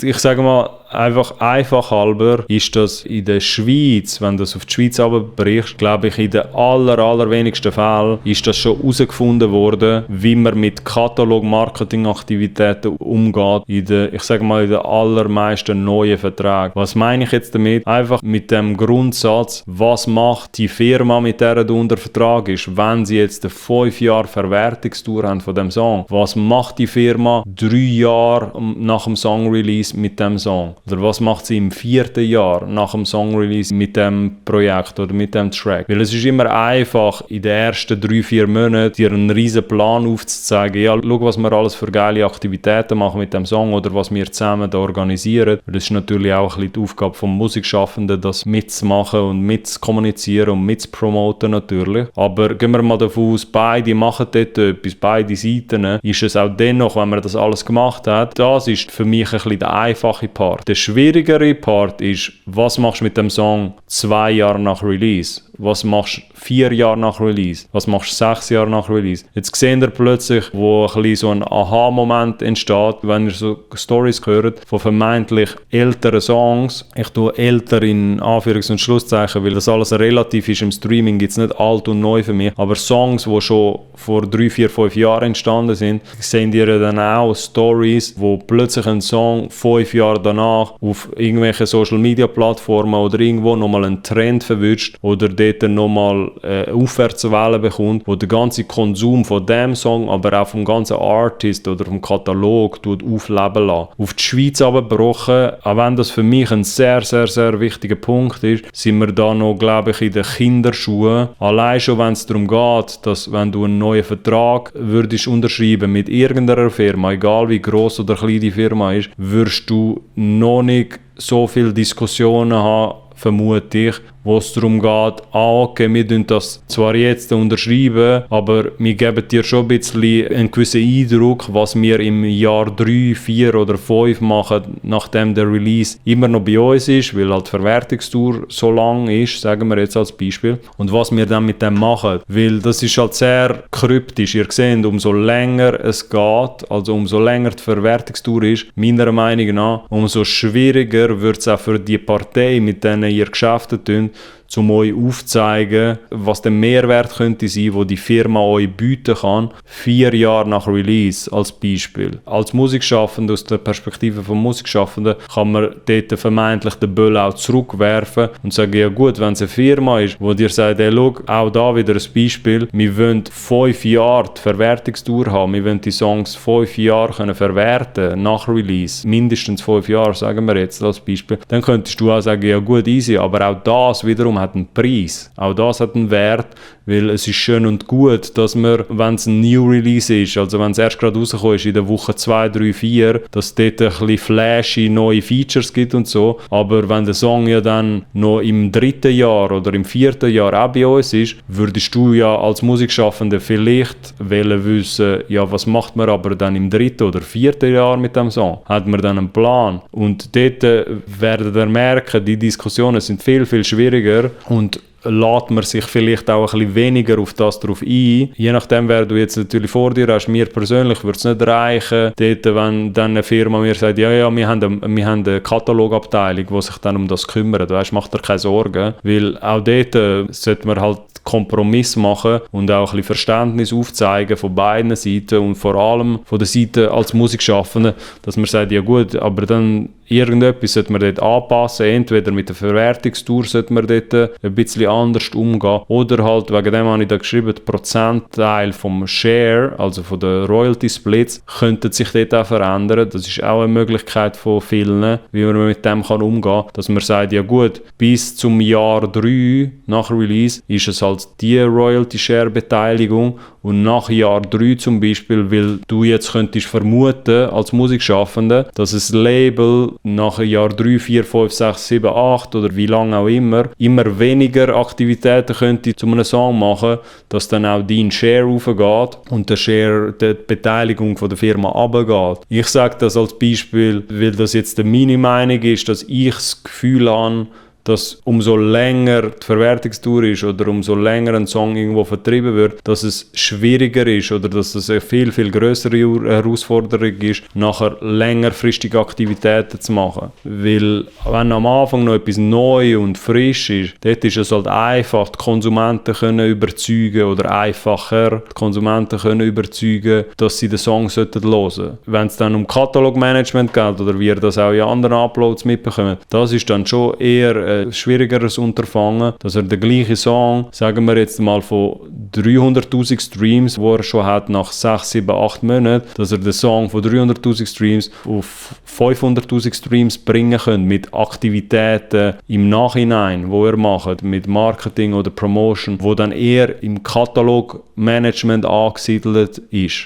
Ich sage mal, einfach halber ist das in der Schweiz, wenn du das auf die Schweiz runterbrichst, glaube ich, in den allerwenigsten Fällen ist das schon herausgefunden worden, wie man mit Katalog-Marketing-Aktivitäten umgeht, in den allermeisten neuen Verträgen. Was meine ich jetzt damit? Einfach mit dem Grundsatz, was macht die Firma, mit der du unter Vertrag ist, wenn sie jetzt 5 Jahre Verwertungstour haben von dem Song? Was macht die Firma 3 Jahre nach dem Song-Release mit dem Song? Oder was macht sie im 4. Jahr nach dem Song-Release mit dem Projekt oder mit dem Track? Weil es ist immer einfach, in den ersten 3-4 Monaten dir einen riesen Plan aufzuzeigen. Ja, schau, was wir alles für geile Aktivitäten machen mit dem Song oder was wir zusammen da organisieren. Das ist natürlich auch ein bisschen die Aufgabe vom Musikschaffenden, das mitzumachen und mitzukommunizieren und mitzupromoten natürlich. Aber gehen wir mal davon aus, beide machen dort etwas, beide Seiten, ist es auch dennoch, wenn man das alles gemacht hat, das ist für mich ein bisschen der einfache Part. Der schwierigere Part ist, was machst du mit dem Song 2 Jahre nach Release? Was machst du 4 Jahre nach Release? Was machst du 6 Jahre nach Release? Jetzt seht ihr plötzlich, wo ein bisschen so ein Aha-Moment entsteht, wenn ihr so Stories hört von vermeintlich älteren Songs. Ich tue älter in Anführungs- und Schlusszeichen, weil das alles relativ ist. Im Streaming gibt es nicht alt und neu für mich. Aber Songs, die schon vor 3, 4, 5 Jahren entstanden sind, sehen ihr dann auch Stories, wo plötzlich ein Song 5 Jahre danach auf irgendwelchen Social-Media-Plattformen oder irgendwo nochmal einen Trend verwünscht oder dort nochmal Aufwärtswelle bekommt, wo der ganze Konsum von dem Song, aber auch vom ganzen Artist oder vom Katalog aufleben lässt. Auf die Schweiz abgebrochen, auch wenn das für mich ein sehr, sehr, sehr wichtiger Punkt ist, sind wir da noch, glaube ich, in den Kinderschuhen. Allein schon, wenn es darum geht, dass wenn du einen neuen Vertrag würdest unterschreiben mit irgendeiner Firma, egal wie gross oder klein die Firma ist, würdest du noch nicht so viele Diskussionen haben, vermute ich, wo es darum geht, okay, wir tun das zwar jetzt unterschreiben, aber wir geben dir schon ein bisschen einen gewissen Eindruck, was wir im Jahr 3, 4 oder 5 machen, nachdem der Release immer noch bei uns ist, weil halt die Verwertungstour so lang ist, sagen wir jetzt als Beispiel, und was wir dann mit dem machen. Weil das ist halt sehr kryptisch. Ihr seht, umso länger es geht, also umso länger die Verwertungstour ist, meiner Meinung nach, umso schwieriger wird es auch für die Partei, mit denen ihr Geschäfte tun, um euch aufzuzeigen, was der Mehrwert könnte sein, wo die Firma euch bieten kann, 4 Jahre nach Release als Beispiel. Als Musikschaffender, aus der Perspektive von Musikschaffenden, kann man dort vermeintlich den Böll auch zurückwerfen und sagen, ja gut, wenn es eine Firma ist, wo dir sagt, hey, schau, auch da wieder ein Beispiel, wir wollen 5 Jahre die Verwertungstour haben, wir wollen die Songs 5 Jahre können verwerten nach Release, mindestens 5 Jahre, sagen wir jetzt als Beispiel, dann könntest du auch sagen, ja gut, easy, aber auch das wiederum hat einen Preis. Auch das hat einen Wert, weil es ist schön und gut, dass man, wenn es ein New Release ist, also wenn es erst gerade rausgekommen ist, in der Woche 2, 3, 4, dass es dort ein bisschen flashy neue Features gibt und so, aber wenn der Song ja dann noch im 3. Jahr oder im 4. Jahr auch bei uns ist, würdest du ja als Musikschaffender vielleicht wissen, ja, was macht man aber dann im 3. oder 4. Jahr mit dem Song? Hat man dann einen Plan? Und dort werdet ihr merken, die Diskussionen sind viel, viel schwieriger und lässt man sich vielleicht auch ein bisschen weniger auf das drauf ein. Je nachdem, wer du jetzt natürlich vor dir hast, mir persönlich würde es nicht reichen, dort, wenn dann eine Firma mir sagt, ja, wir haben eine Katalogabteilung, die sich dann um das kümmert, weißt, macht dir keine Sorgen, weil auch dort sollte man halt Kompromiss machen und auch ein bisschen Verständnis aufzeigen von beiden Seiten und vor allem von der Seite als Musikschaffende, dass man sagt, ja gut, aber dann irgendetwas sollte man dort anpassen, entweder mit der Verwertungstour sollte man dort ein bisschen anders umgehen oder halt, wegen dem habe ich da geschrieben, der Prozentteil vom Share, also von den Royalty Splits, könnte sich dort auch verändern. Das ist auch eine Möglichkeit von vielen, wie man mit dem umgehen kann, dass man sagt, ja gut, bis zum Jahr 3 nach Release ist es halt die Royalty Share Beteiligung und nach Jahr 3 zum Beispiel, weil du jetzt könntest vermuten als Musikschaffender, dass das Label nach Jahr 3, 4, 5, 6, 7, 8 oder wie lange auch immer weniger Aktivitäten könnte zu einem Song machen, dass dann auch dein Share raufgeht und der Share, die Beteiligung von der Firma runtergeht. Ich sage das als Beispiel, weil das jetzt meine Meinung ist, dass ich das Gefühl habe, dass umso länger die Verwertungstour ist oder umso länger ein Song irgendwo vertrieben wird, dass es schwieriger ist oder dass es eine viel, viel größere Herausforderung ist, nachher längerfristige Aktivitäten zu machen. Weil wenn am Anfang noch etwas neu und frisch ist, dort ist es halt einfach, die Konsumenten können überzeugen oder einfacher die Konsumenten können überzeugen, dass sie den Song hören sollten. Wenn es dann um Katalogmanagement geht oder wie ihr das auch in anderen Uploads mitbekommt, das ist dann schon eher ein schwierigeres Unterfangen, dass er den gleichen Song, sagen wir jetzt mal von 300'000 Streams, wo er schon hat nach 6, 7, 8 Monaten, dass er den Song von 300'000 Streams auf 500'000 Streams bringen kann mit Aktivitäten im Nachhinein, wo er macht, mit Marketing oder Promotion, wo dann eher im Katalogmanagement angesiedelt ist.